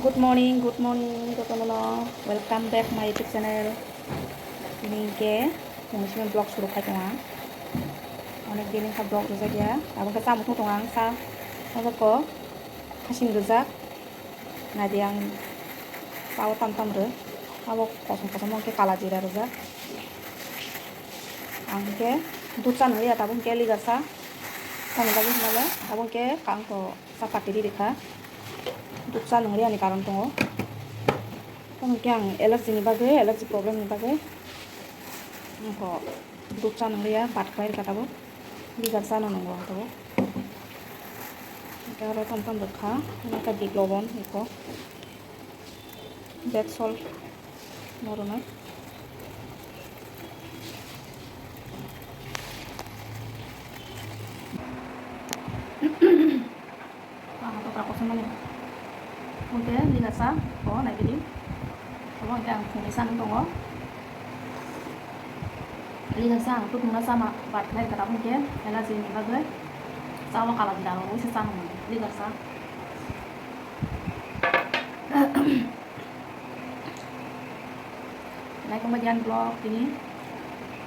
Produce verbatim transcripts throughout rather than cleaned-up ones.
Good morning, good morning, jotono no. Welcome back my YouTube channel. Tini hwnkhe phungni simi vlog suru khai tongo ang. Onek din wngkha vlog rijak ya. Abo khe chamung thung tongo ang sa. Abo ko khasing rijak. Naidi ang tao tam tam rw. Abo kosom kosom hwnkhe kala jira rijak. Ang hwnkhe dudh cha nang liya tabuk hwnkhe ligar cha. Tamni bagwi hwnba le abo hwnkhe ang to. Chapati ri rikha. Dudh cha nang riyani karon tongo. Tamo khe ang allergy ni bagwi, allergy problem ni bagwi. Ang kho dudh cha nang riya, bad khlai rikha tabuk. Ligar cha no nango ang tabuk. Hwnkhe aro tam tam rwkha. Hwnkhe big lobon eko. That's all. Normal. Ang hato kra kosom mani. Hwnkhe ligar cha, o naigidi. Obo hwnkhe ang phungni sanwi tongo. Ligar cha ang tubuna chama, bad khlai rwkha tabuk hwnkhe allergy ni bagwi. Chao kala jira rwwi se chana mano, ligar cha. Naitongma diyan vlog tini.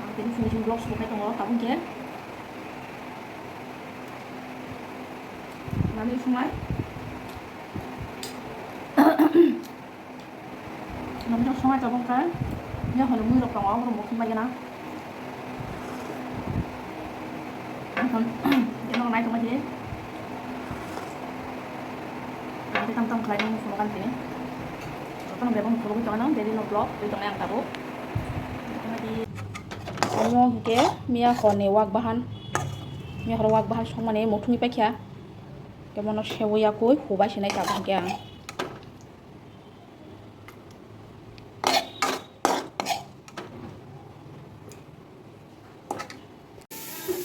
Ang tini phungni simi vlog suru khai tongo, tabuk hwnkhe. Nani sungai. Nani sungai tabuk hwnkhe. Ni hono mui rok tongo, borok mukti bai gana. Ino nai tongma di. Nanti tam tam khlai nang phone kan tini. Jotono bebak phone tongma nang, daily no vlog twi tongnai ang tabuk. Omo hwnkhe miya horni wak bahan. Miya hor wak bahan songmani muthungwi paikha. Kebono sebo yakui hubai sinai tabuk hwnkhe ang.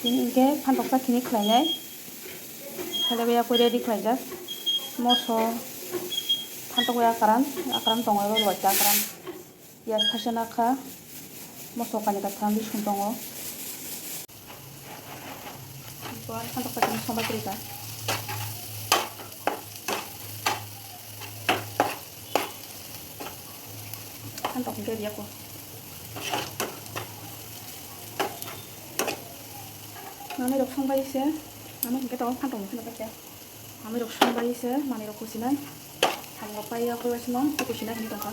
Tini hwnkhe phan toksa khini khlainai. Khlaibai yakui ready khlaijak. Moso phan tokbai akran, akran tongo oro loita akran. Piyaj thaisa nakha. Moso kainwi kaitham bising tongo. Phan toksa khini sombai kwrwi kha. Phan tok hwnkhe riyakho. Manwi rok songbai se, amo hwnkhe tongo phan tok hwnkhe nokha khe. Manwi rok songbai se, manwi rok kusinai. Samung rok pai ya, koi waisano kusinai hinwi tongkha.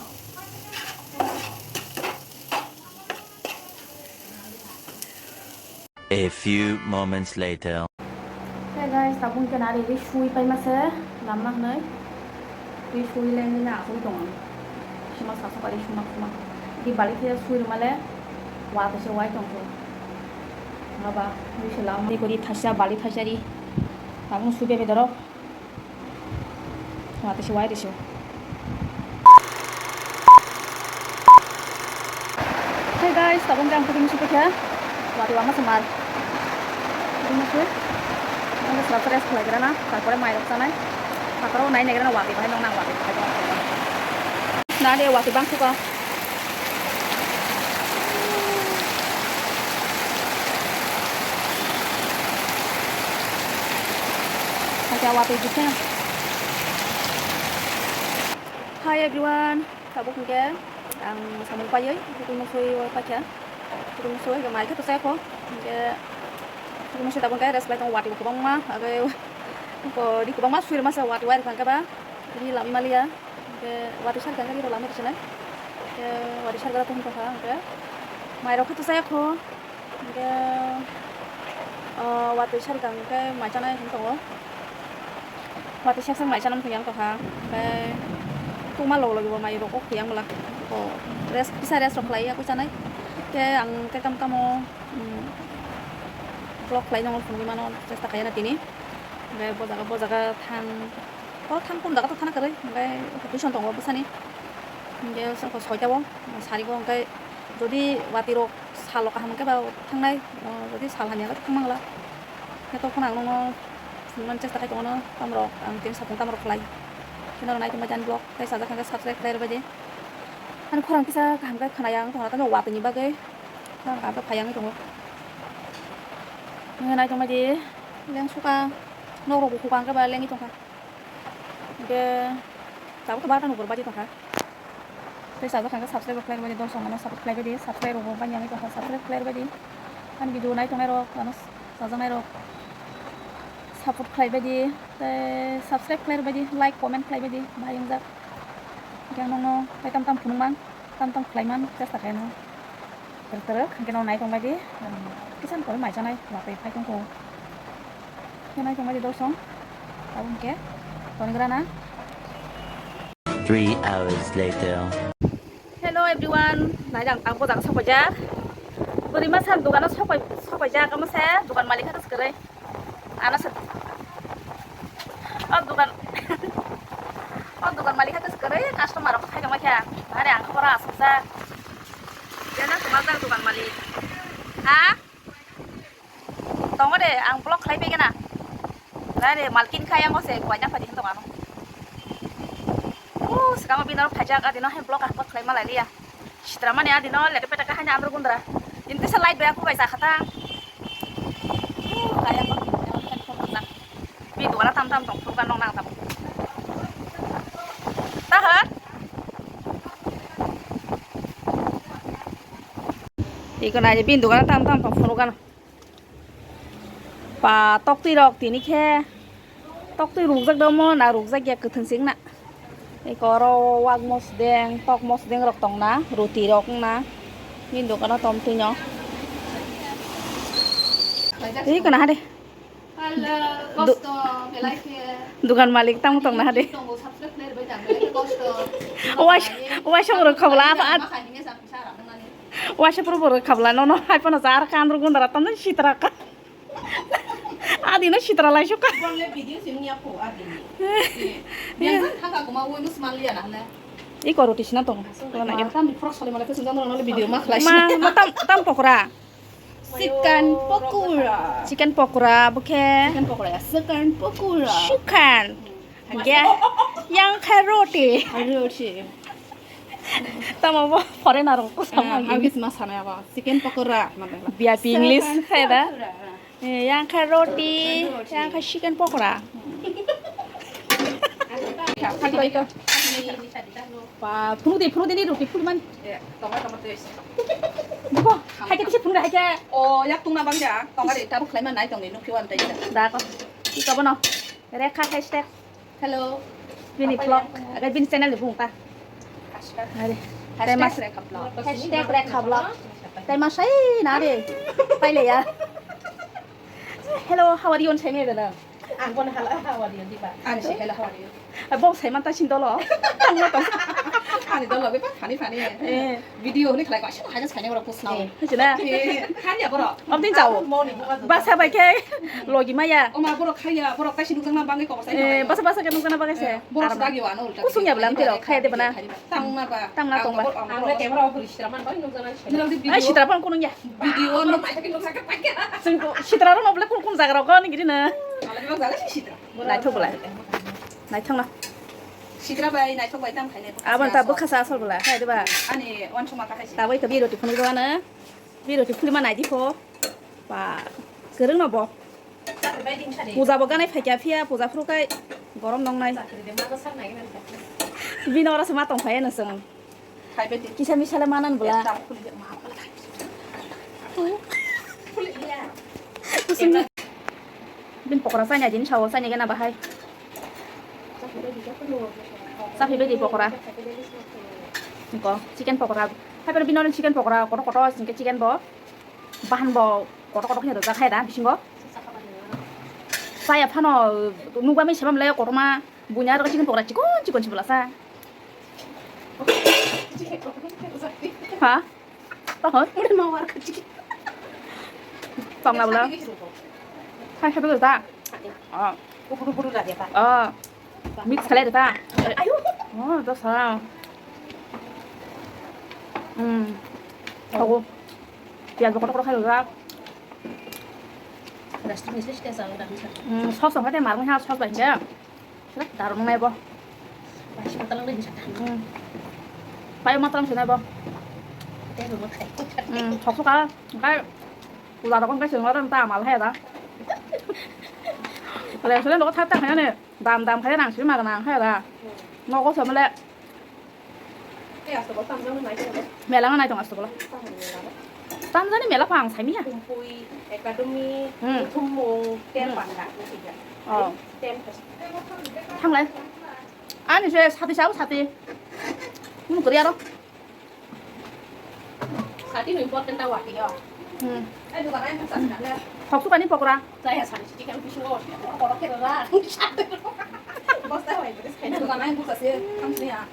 A few moments later. Hey guys, tabuk hwnkhe nari ri sui paima se lamna hwnwi. Ri sui le hwnwi na asugwi tongo. Sima sa sokari suma suma. Di bali khe sui rwma le watwi se wai tongkhe. Maba ri se lam. Di kori thaisa bali thaisa ri. Tabuk sui bebe dorok. Watwi se wai rwsio. Hey guys, tabuk hwnkhe ang kutung musu paikha. Watwi wama se mar. Kutung musu. Ang swrapsa rest khlai gra na, tarpore mai rok chanai. Takhoro nai nai gra na watwi bahai nong nang watwi bahai. Na de watwi bang suka. Paikha watwi jikha. Hi everyone, tabuk hwnkhe ang samung paiwi kutung musui o paikha. Kutung musui hwnkhe mai khe to chaya kho. Hwnkhe kutung musui tabuk hwnkhe rest bai tongo watwi bo kwbangma. Age ko di kwbangma sui rwma se watwi wai rwkha hwnkhe ba. Ini lamwi maliya. Hwnkhe watwi sarikha hwnkhe lamwi rwchinai. Hwnkhe watwi sarikha tong tongkha hwnkhe. Mai rok khe to chaya kho. Hwnkhe, o, watwi sarikha hwnkhe mai chanai hwn tongo. Watwi sak sak mai chanam thwngya wng tongkha. Hwnkhe tungma log logi bo mai rok o khuyang bwla. O, rest, kisa rest rok khlai ya kwi chanai. Hwnkhe ang khe tamo tamo, um, vlog khlai nang phunugwi mano chesta khlai ya na tini. Hwnkhe bo jaga, bo jaga thang, o thang kunu jaga to thana kwrwi. Hwnkhe tuition tongo bwsani. Hwnkhe soko soita o sari o hwnkhe jodi watwi rok salo kaham hwnkhe ba thangnai, o, jodi sal hamya khe thangmangla. Khe tokphano ang nono phunuknani chesta khai tongo, tamrok ang tini sapung tamrok khlai. Khe norok nai tongma jani vlog tei sajak khe subscribe khlai rwbaidi. Ani khorang kisa kaham khe khwnaya wng tongkha, tamo watwi ni bagwi khorang kaham khe phaiya wngwi tongo. Nai tongbaidi lengsuka, nokrok bo hukha hwnkhe ba lengwi tongkha. Hwnkhe Tabuk to barta nukur baji tongkha. Tei chajak kha khe subscribe rok khlai rwbaidi, dol song ano support khlai baidi, subscribe rok bo banya wngwi tongkha, subscribe khlai rwbaidi. Ani video nai tongnai rok, ano chajaknai rok support khlai baidi, tei subscribe khlai rwbaidi, like, comment khlai baidi, bahai wngjak. Hwnkhe ang nokno tei tam tam phunukmang, tam tam khlaiman chesta khaino. Twrwk twrwk hwnkhe no nai tongbaidi, kisan kori mai chanai, watwi phai tongkho. Khe nai tongbaidi dol song, abo hwnkhe tonigra na. Three hours later. Hello everyone, nai jang tang bojak sokoijak. Bwrwi masa dogano sokoi, sokoijak, amo se dogan malik kha kwrwi. Ano se, o dogan, o dogan malik kha kwrwi, customer rok phai tongma khe. Are ang khobor asukjak. Jana kwmaljak dogan malik. Ha? Tongo de, ang vlog khlai phaikhe na. Nai de, malkin khai ang o se, kuaina phadi hinwi tong ano. O, swkang o bini oro phaijak, adino hai vlog ang khlai ma lai liya. Sitra mani adino, lete pete khe haino andro gundra. Ini kisa light bai aku bai jakha ta. O, kaya ko, bini dogana tam tam tong, phuru kan nong nang tam. Ta ha? Iko nai de, bini dogana tam tam tong, phuru kan. Pa toktwi rok tini khe, toktwi rukjak domo na rukjak ya kwthwng sing na. Eko oro wak mosdeng, tok mosdeng rok tong na, roti rok wng na. Bini dogano tom twi no. Twi kana hade. Dugan malik tamo tong na hade. Wais, wais rok khabla apa at. Waisa puro borok khabla nono hai phano jar kan rw gundara tamni sitra ka. Adi no sitra lai suka. Bonle video simi ya ko adi ni. Yang kan thaka kuma wo nus mal ya na na. Iko roti sina tong. Kan di frog sale mala kesun jano nole video ma khlai. Ma, ma tam, tam pokora. Chicken pokora. Chicken pokora, bukhe. Chicken pokora ya, chicken pokora. Chicken. Ge, yang kha roti. Roti. Tamo bo foreigner rok ko sama. Ah, English ma sana ya ba. Chicken pokora. V I P English khai da. Eh, yang kha roti, yang kha chicken pokora. Ba, phunu de, phunu de ni roti phunu man. Bo, hai khe tise phunu hai khe. O, yak tungna bang ja. Tong ari tabu khlai man nai tong ni nukhi wan tai. Da ko. Ki ko bono. Rekha hashtag. Hello. Bini vlog, aga bini channel ni bung ta. Hashtag. Are. Hashtag Rekha vlog. Hashtag Rekha vlog. Tai ma sai na re. Paile ya. Hello, how are you? Sai me da. Ang kono hala how are you diba? Ang si hello how are you? Bo sai man ta sin dolo. Tang ma tong. Ani dolo be pa funny funny. Eh. Video hwnwi khlai kaisa haja saini borok pusnao. Eh, hwnchina? Eh, hanya borok. Obdin chao. Moni bunga dukha. Basa bai khe logi maya. Oma borok khaya, borok kaisa nukjakna bagwi kobor sai. Eh, basa basa khe nukjakna bagwi se. Eh, borok se dagi wano ulta. Kusung ya bwla amtwi rok khaya de bana. Tangma ba. Tangma tongba. Ang le camera off rishtra man bai nukjakna. Nang di video. Ai sitra pang kunung ya. Video no pai khe nukjak khe pai khe. Sing sitra ro no bwla kun kun jaga rok ni giri na. Ala bwla jaga si sitra. Naithok bwla. Naithok na. Sitra bai, naithok bai tam khainai. Abon ta bwkha sa asol bwla, khai diba? Ani wansukma ta khai si. Taboi khe biroti phunuk do ano. Biroti phulima nai di pho. Ba, kwrwng no bo. Puja bo ganai phaikya phiya, puja phuru kai gorom nongnai. Bini oro se ma tong phai ano chwng. Khai bai di. Kisa misa le manan bwla. Ekta khuli de, ma bwla khai. Khuli ya. Kusung. Bin pokora chani din sao chani gana bahai. Chaphi bai di pokora. Ko chicken pokora. Hai pero bino chicken pokora koto koto singke chicken bo. Bahan bo koto koto khina rojak hai da bisingo. Saya phano nukba mi sebam le kotorma bunya ro chicken pokora chikon chikon chibla sa. Ha? Tong na bla. Hai hai bla ta. Ah. Mix khalai ta. Oh, to sa. Hmm. Aku. Piaj kotor kotor khai ta. Hmm, sos ang kate marung ha sos bai ke. Sila daru nung nai bo. Pai matang sini bo. Hmm, sok sok ka. Kai udah takon kai sini orang ta mal hai da. Kalau sini lo thap thap hai ne. Dam dam khai nang sini magang nang hai da. Nogo samale. Eh, asto bol tamjani mai tong. Mela ngai tong asto bol. Tamjani mela. Tamjani mela pha ang saimiya. Kumpui, Academy, hmm, Kuthumung, Tel hmm. Panda, Kuthumung. Oh. Tel Panda. Thanglai. Ani se sati sao sati. Mun kori aro. Sati no important ta wati yo. Hmm. Ai dukan ai busa sila. Hok suka ni pokora. Saya sari siti kan bisu lo. Pokora kira ra. Bosta wai beri sekali. Dukan ai busa sih kan sini ya.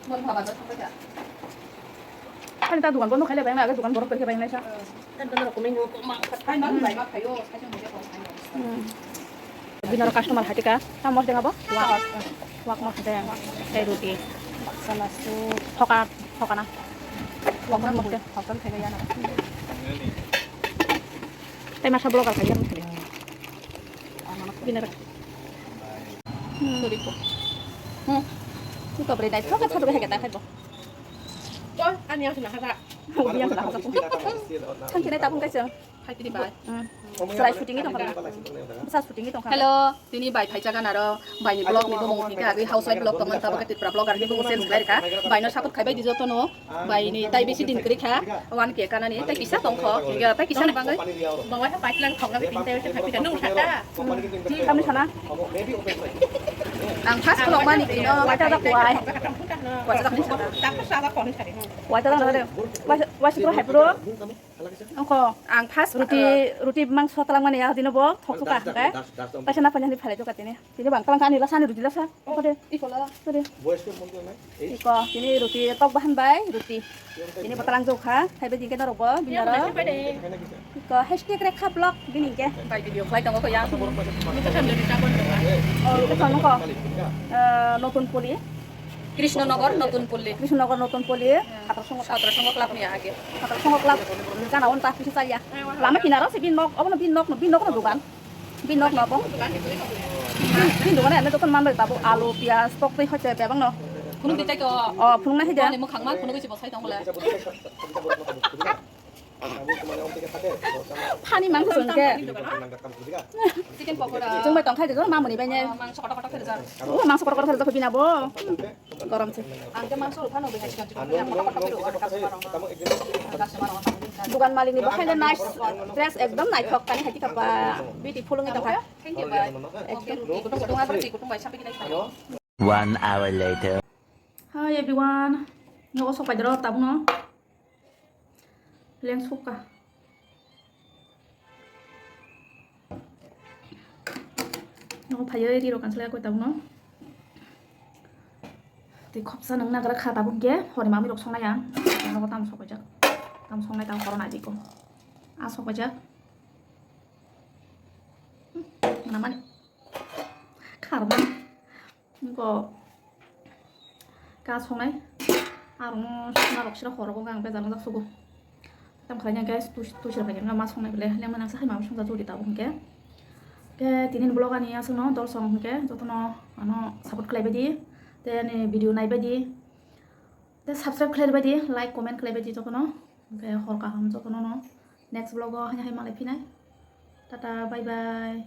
Mon bhaba da sampai ya. Kan ta dukan bondo khaile bayang lagi dukan borok pergi bayang laisa. Kan ta rokomai no koma. Kan bang bai ma khayo. Sai mo ya ko. Hmm. Bini oro customer hai tika. Tam mos dengabo? Wak. Wak mos deng. Tei ruti. Baksa lasu. Thoka, thoka na. Wak mos deng. Hotel thega ya na. Tei masa blogger kaya. Bini oro. Hmm. Sorry po. Hmm. Ni ko bre dai thoka thoka hega ta khai bo. Chol, ani ang sina hara. Ani ang sina hara. Thang kire ta pun kaisa. Hai tini bai. Hmm. Serai shooting ni tongkha. Bwsa shooting ni tongkha. Hello, tini bai phaijaga naro, bai ni vlog ni bumung hingkha agwi housewife vlog tongmani tabuk Tripura vlogger ni bumung se nukhlairikha. Bai no support khaibai di jotono. Bai ni tai bisi din kwrwikha. One K kanani tai kisa tongkho. Hingkha tai kisa ni bagwi. Bawai ha paitlang thokna bi tin tai se phai pita nung thaka. Tamni sana. Ang first vlog mani kino. Waita da kwai. Waita da kwai. Waita da kwai. Waita da kwai. Ongkho. Ang first ruti, ruti mangso talang mani ya dino bo thok thok ka hingke. Paisa na paisa ni phalai jok tini. Tini bang talang kani lasa ni ruti lasa. Ongkho de. Iko la. Iko de. Iko tini ruti tok bahan bai ruti. Tini bo talang jok kha. Thaibe jingke norok bo binaro. Iko hashtag rek kha vlog bini hingke. Bai video khlai tongo ko yang. Niko samjani tabon tongo. Oh, niko samjani ko. Eh, Notun Puli. Krishnanagar, Notun Pulli. Krishnanagar, Notun Pulli. Hmm. Khatrasongo ta. Khatrasongo club ni age. Khatrasongo club. Jana on ta kisa chaya. Lama kinaro se bin nok, obono bin nok no, bin nok no dugan. Bin nok no bo. Bin, bin dugan ane dokon manbai babu alu, piyaj, tok tei hoite bebang no. Phunuk di tai ko. Oh, phunuk na hija. Ani mukhang man phunuk si bosai tong bole. Phani mangso songke. Chicken pakora. Chwng bai tongkha de, mamoni bai ne. Oh, mangso kotor kotor khe rijak. Oh, mangso kotor kotor rijak bina bo. Gorom se. Ang ke mangso ruphano bai hai chicken chicken. Yang kotor kotor rijak customer rok. Customer rok. Dukan malik ni bo hai nice dress ekdom naithok kani hai kapa beautiful ngi tongkha. Thank you, bye. Ekdom kutung kutung abar di kutung bai sapi kinai. One hour later. Hi everyone. Nogo sok pai doro tabuk no. Leng sukha. Nogo phaiwi ri rok kansalai koi tabuk no. Tei khopsa nang nagra kha tabuk hwnkhe hori mami rok songnai ang. Nogo tam sok paijak. Tam songnai tam korona diko. A sok paijak. Namani. Kharman. Nokho ka songnai. Arokno songna rok sira horo kok ang bejal jak sugo. Tam khlai guys, tu tu sira khlai ma songnai bele. Lengma nang sa hai ma songja jodi tabuk hwnkhe. Ke tini vlog ani aswkno dol song hwnkhe jotono ano support khlai baidi. Te ani video nai baidi. Te subscribe khlai baidi, like comment khlai baidi jotono. Hwnkhe hor kaham jotono no. Next vlog o hai hai malai phinai. Tata bye bye.